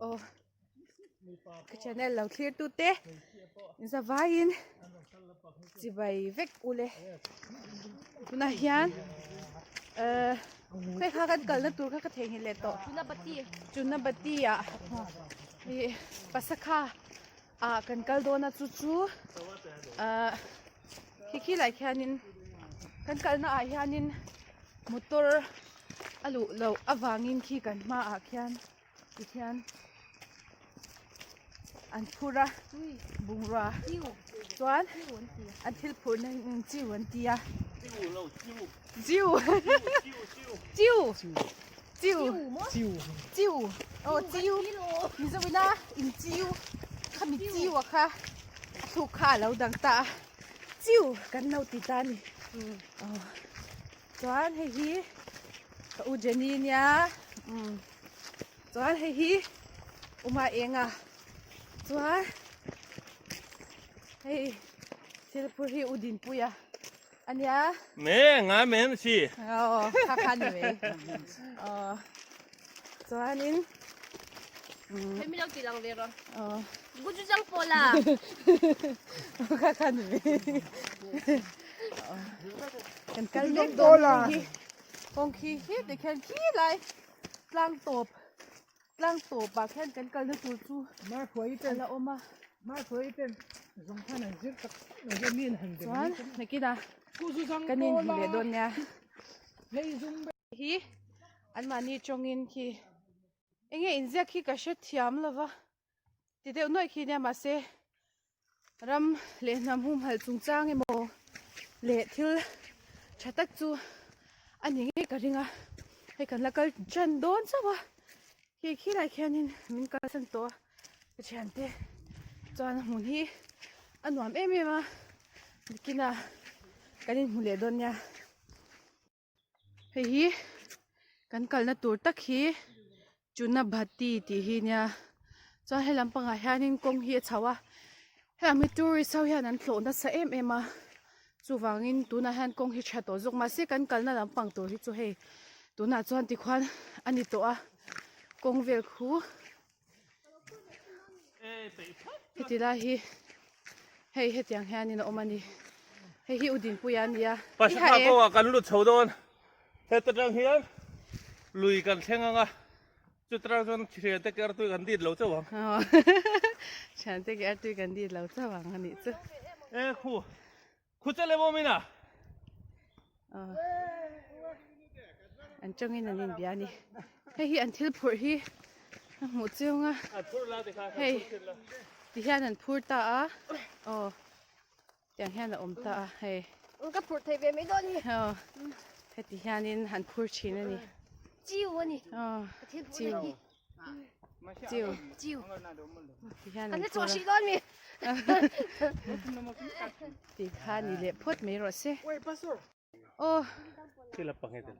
Aw ka channel lo thlir tu te zavaiin chibai vek ule tunah hian ehh hei kha kan kalna tur kha ka theihnghilh leh tawh Chunabati ah ih Pasakha ah kan kal dawn a chu chu ahh khi khi lai khianin kan kalna ah hianin motor a luh loh avangin khi kan hmaah khian tikhian an phur a bungrua chuan an thil phurhna hi chiu an ti a chiu chiu chiu chiu aw chiu mizo ina in chiu khami chiu a kha a thluk kha a lo dang ta a chiu kan lo ti ta a ni aw chuan hei hi ka u Jenny nia umm chuan hei hi uma eng a chuan hei thil phur hi u Dinpuia a nia me ngai mai an si aw kha kha ni mai aw chuanin hei mi lo ti lang ve rawh aw gochujang pawla kha kha ni mai kan kal mek dawn hi kawng khi hi tikhian khi lai tlang tawp tlang tawp ah khian kan kalna tur chu a la awm a chuan nakinah kan inhmu leh dawn nia hi anmahni tawngin khi enge inziak khi ka hrethiam lova ti deuh nuaih khi nia mahse ram leh hnam humhalh chungchang emaw leh thil tha tak chu a ni ngei ka ring a hei kan la kal tan dawn chauh a khi khilai khianin min kalsan tawh a ka thiante chuan hmun hi a nuam em em a nikinah kan inhmu leh dawn nia. Hei hi kan kalna tur tak hi Chunabhatti tih hi nia chuan he lampangah hianin kawng hi a chho a heng hi tourist ho hian an tlawh nasa em em a chuvangin tunah hian kawng hi tha tawh zawk mahse kan kalna lampang tur hi chu hei tunah chuan tikhuan a ni tawh a kawng vel khu heti lai hi hei hetiang hianin a awm a ni hei hi u Dinpuia a ni a Pasakha kawngah kan lut chho dawn heta tang hian lui kan thleng ang a chutah chuan thiante ke artui kan dit lo chauh ang thiante ke artui kan dit lo chauh ang a nih chu e khu khu che le maw mina an tawngin an inbia a ni hei hi an thil phurh hi a hmuh chiang a hei ti hian an phur ta a aw tiang hian a awm ta a hei ka phurh thei ve mai dawn ni aw heti hianin an phur thin a ni chiu a ni aw chiu chiu chiu ti hian an an la phur chawh a hrih dawn mi Tih kha ni leh phawt mai rawh se. Aw. Hei la panghe te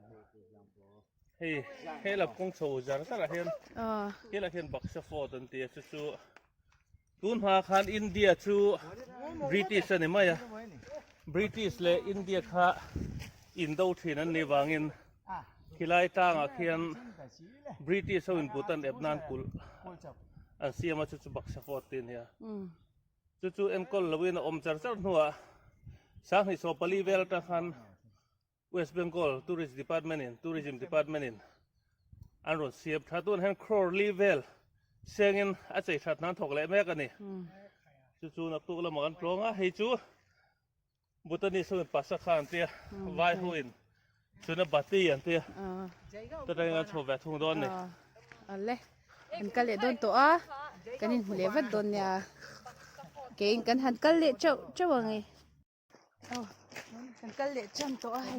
hei hei la kawng chho zar zar ah hian hei la hian baksa fort an ti a chu chu tun hma khan India chu British a ni mai a British leh India kha indo thin an nih vangin khilai tlangah khian British ho in Bhutan ep nan kulh an siam a chu chu baksa fort tih a ni a. Chu chu enkawl loin a awm char char hnuah Sanghnih 14 vel atang khan West Bengal Tourist Department in Tourism Department in an rawn siam tha tun hian crore li vel sengin a chei that nan thawk leh mek a ni. Chu chu naktuk lamah kan tlawng a, hei chu Bhutanese ho in Pasakha an tia, Vai ho in Chunabhatti an tia. Chutah an chho ve thung dawn ni. Ale, kan kal leh dawn tawh a, kan inhmu leh vat dawn nia. Keiin kan han kal leh chauh chauh ang e. Aw, kan kal leh chan tawh a hei.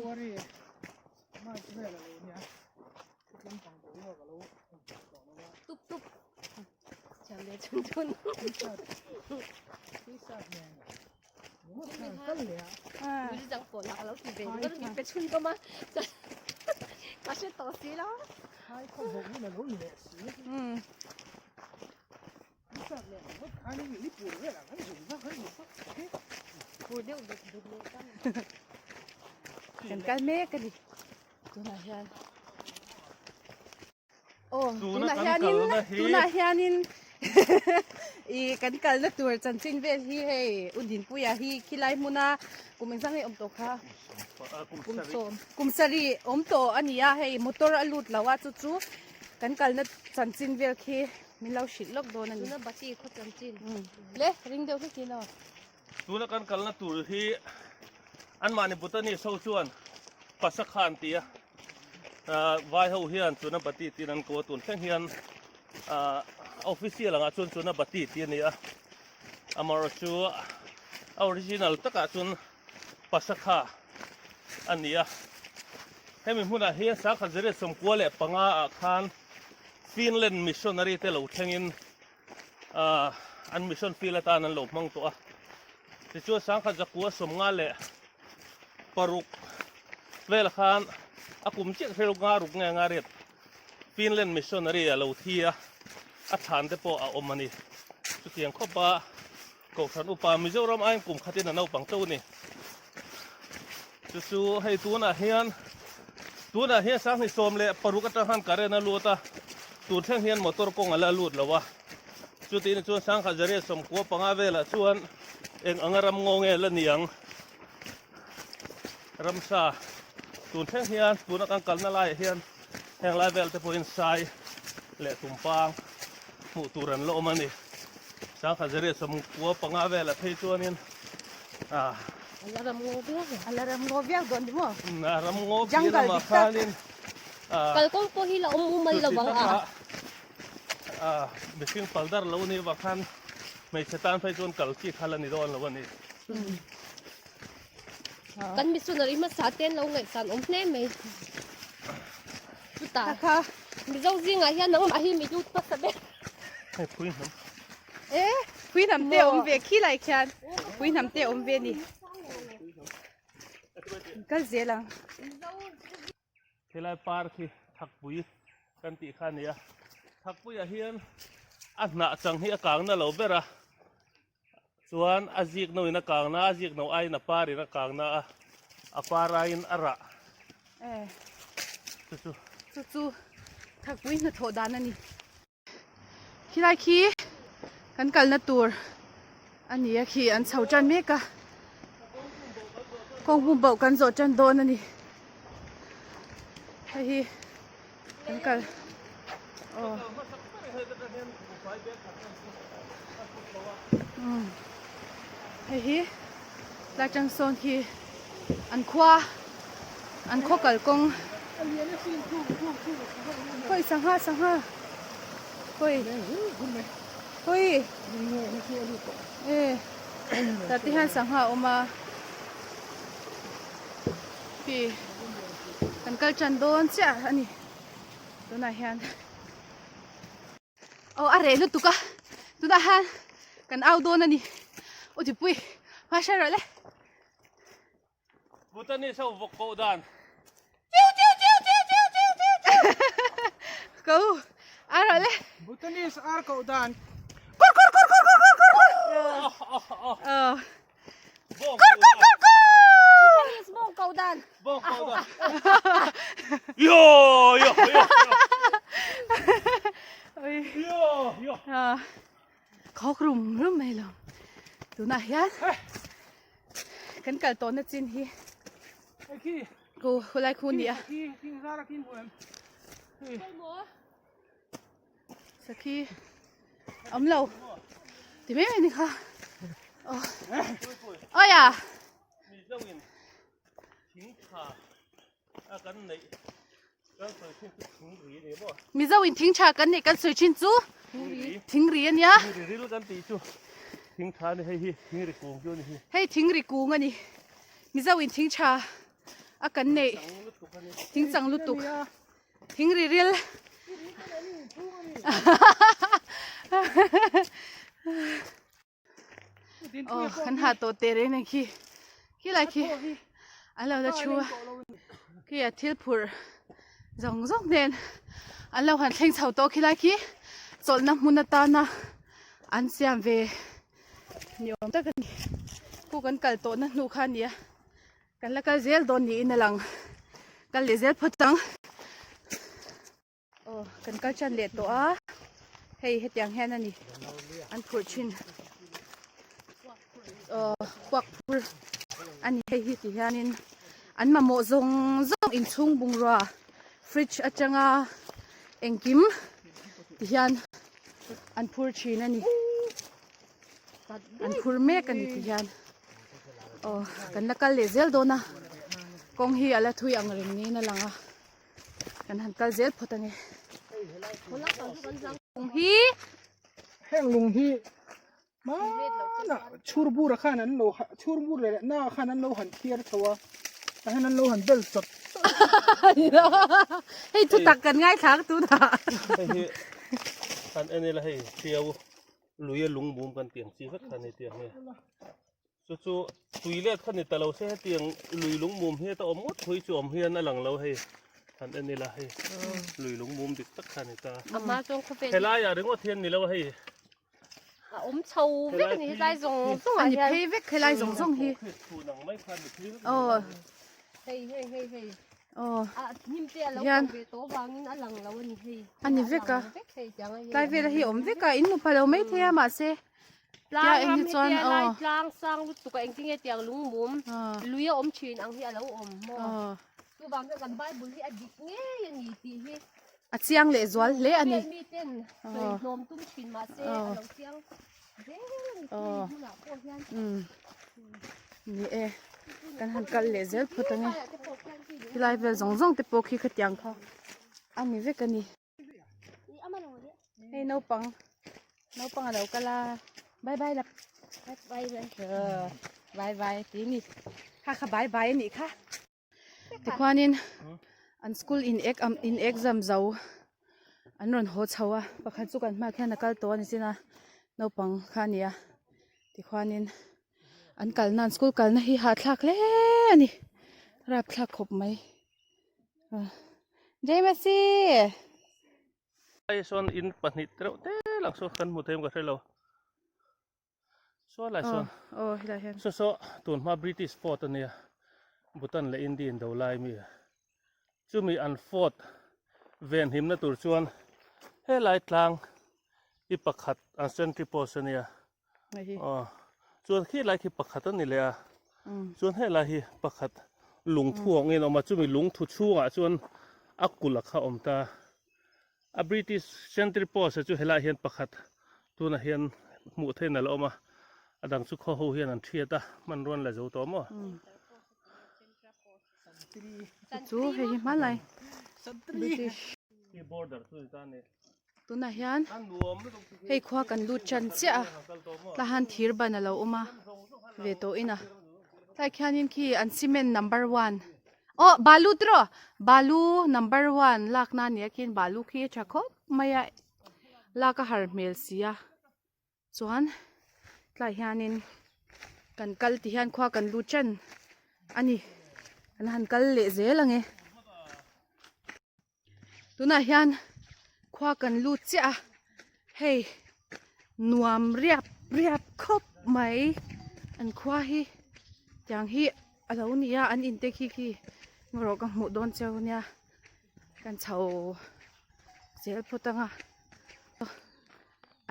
Tup tup. Cham leh chun chun. Kan kal mek a ni tunah hian. Aw, Tuna tunah kan hianin kalna hi. tunah hianin i kan kalna tur chanchin vel hi hei U Dinpuia hi khilai hmuna kum engzang nge awm tawh kha? Kum sawm. Kum sarih awm tawh a ni a, hei motor a lut lo a chu chu kan kalna chanchin vel khi min lo hrilh lawk dawn a ni. Tuna bati khaw chanchin. Le ring deuh hlek in aw. Tuna kan kalna tur hi anmahni Bhutanese ho chuan Pasakha an ti a, vai ho hian Chuna Bati tiin an ko a, tun thleng hian official angah chuan Chuna Bati tih a ni a, amaherawhchu a original takah chuan Pasakha a ni a. Hemi hmunah hian sangkhat zariat 95 ah khan Finland missionary te lo thlengin ahh an mission field atan an lo hmang tawh a tichuan 1956 vel khan a kum chiah hre nga ruk nge nga riat Finland missionary a lo thi a a thlan te pawh a awm a ni chutiang khawp a Kohhran upa Mizoram aiin kum khatin a naupang teuh a ni. Chu chu hei tunah hian tunah hian 2016 atang khan current a lut a, tun thleng hian motor kawng a la lut lo a. Chutin chuan 1995 velah chuan eng anga ram ngaw nge la ni ang ramsa tun thleng hian tuna kan kalna laiah hian heng lai vel te pawhin sai leh tumpang hmuh tur an la awm a ni. 1995 velah phei chuanin ah A la ram ngaw viau ang. A la ram ngaw viau dawn ni maw? A ram ngaw piah lamah khanin ah Kalkawng pawh hi la awm mumal lo ang a. Ah mihring pal dar lo ni vang khan hmeichhe tan phei chuan kal chi kha la ni dawn lo a ni. Kan missionary hmasa te an lo ngaihsan awm hle mai. Chutah Kha Mizo zingah hian nangmah hi mi lut hmasa ber. Hei phui hnam. E phui hnam te awm ve khi lai khian phui hnam te awm ve ni. Kal zel ang. Helai park hi Thakpui kan tih kha a ni a, Thakpuiah hian a hnah chang hi a kang na lo ber a, chuan a zik no in a kang na a, a zik no aiin a par in a kang na a, a par aiin a rah chu chu. Chu chu Thakpui hnathawh dan a ni. Khilai khi kan kalna tur a ni a khi an chho tan mek a kawng hmun bauh kan zawh tan dawn a ni hei hi kan kal aw umm hei hi tlai tang sawn khi an khua an khaw kalkawng khawi sangha sangha khawi khawi e tah te hian sangha a awm a khi kan kal tan dawn chiah a ni tunah hian. Aw a reh lutuk a tunah hian kan au dawn a ni aw Dipui hma hre rawh le. Bhutanese ho vawk koh dan. Chiu chiu chiu chiu chiu chiu chiu chiu Ko a rawh le. Bhutanese ar koh dan. Kur kur kur kur kur kur kur kur. Aw. Bawng koh dan. Bhutanese bawng koh dan. Bawng koh dan. Yo yo yo. Yo yo. Khawk rum rum mai lo. Tunah hian kan kal tawhna chin hi khu khulai khu ni a. Sakhi awm lo ti mai mai ni kha aw ya Mizo in thing tha kan neih kan sawi thin chu thing ri a nia hei thing ri kung a ni Mizo in thing tha a kan neih thing chang lutuk. Thing ri ril. Oh, kan ha to te reng nei khi. Khi lai khi. An lo la thu a. Khi a thil phur zawng zawng nen an lo han thleng chho tawh khi lai khi chawlhna hmun atana an siam ve ni awm tak a ni. Khu kan kal tawhna hnu kha a ni a. Kan la kal zel dawn niin a lang. Kal leh zel phawt ang. Aw. Aw kan kal tan leh tawh a hei hetiang hian a ni an phurh thin aw kuak phur a ni hei hi ti hianin an mamawh zawng zawng inchhung bungrua fridge atanga engkim ti hian an phur thin a ni an phur mek a ni ti hian aw kan la kal leh zel dawn a kawng hi a la thui ang reng niin a lang a. Kan han kal zel phawt ange. Lung hi heng lung hi mana chhurbura khan an lo chhurbur leh na khan an lo han thiar chho a a hian an lo han bel chawt hei thu tak kan ngaithla ang tunah hei hi kan en ila hei hriau lui a lung bum kan tiang chi vek kha ni tiang hi Chu chu tui let kha ni ta lo se hetiang lui lungmum hi ta awm ngawt thui chu awm hian a lang lo hei han en ila hei lui lungmum dik tak kha ni ta Ama chuan khawvel helai ah ringawt hian ni lo hei a awm chho vek a ni helai zawng zawng ah ani hian phei vek helai zawng zawng hi chhun ang mai kha ni phei vek aw hei hei hei hei aw a hnim te a lo Hian. ko ve tawh vangin a lang lo a ni hei A ni vek a. A lang vek hei tiang a hi tlai vel hi awm vek a in hmu pha lo mai thei a mahse Tlang ram hi hi tia lai tlang sang lutuk a engtin nge tiang lungmum lui a awm thin ang hi a lo awm maw. Chuvang chuan kan Bible hi a dik ngei a ni tih hi a chiang leh zual hle a ni. Mi ten sawi hnawm tum thin mahse a lo chiang zel a ni tih hmunah pawh hian. Ni e kan han kal leh zel phawt ang e. Helai vel zawng zawng te pawh khi khatiang kha a ni vek a ni. Hei naupang naupang a lo kal a bye bye la bye bye bye bye tih ni kha kha bye bye a nih kha tikhuanin an school in ek in exam zo an rawn haw chho a pakhat chu kan hmaah khian a kal tawh a ni chin a naupang kha a ni a tikhuanin an kalna an school kalna hi hahthlak hle a ni rapthlak khawp mai. Jaimasi! Ai sawn in pahnih reuh te lang saw kan hmu thei ka hre lo. Saw lai sawn. Oh, helai hian. Saw saw tun hma British fort ania. Bhutan leh India in do lai mi. Chumi an fort ven himna tur chuan helai tlang hi pakhat an sentry post ania. Aw chuan khi lai khi pakhat a ni leh a chuan helai hi pakhat lungthu a awm a chumi lungthu chhungah chuan a kulh a kha a awm ta a British sentry post ah chu helai hian pakhat tunah hian hmuh theih in a la awm a a dang chu khaw ho hian an thiat a hmanrua an la zo tawh maw. Chu hei hi hmanlai British Tunah hian hei khua kan lut tan chiah a tlahan thir ban a lo awm a ve tawh in a tlai khianin khi an cement number one aw balu tiraw balu number one lak na nia khian balu khi a tha khawp mai a lak a har hmel si a chuan tlai hianin kan kal ti hian khua kan lut tan a ni an han kal leh zel ang e. Tunah hian khua kan lut chiah a hei nuam riap riap khawp mai an khua hi tiang hi a lo ni a an inte khi khi erawh ka hmuh dawn cheu nia kan chho zel phawt ang a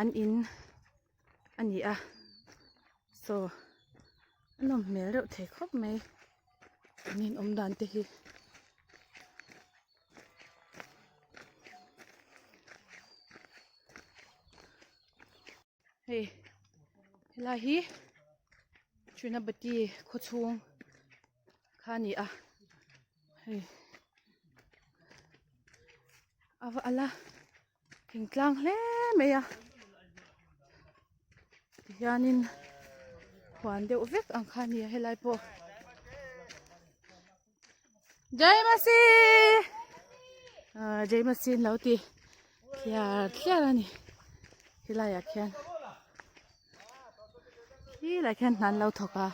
an in a ni a saw a nawm hmel reuh thei khawp mai an in awm dan te hi. Hei helai hi Chunabati khaw chhung kha a ni a hei a va ala thingtlang hle mai a tihianin huan deuh vek ang kha a ni a helai pawh. Jaimasi ah Jaimasi an lo ti thliar thliar a ni helaiah khian helaiah khian hna an lo thawk a.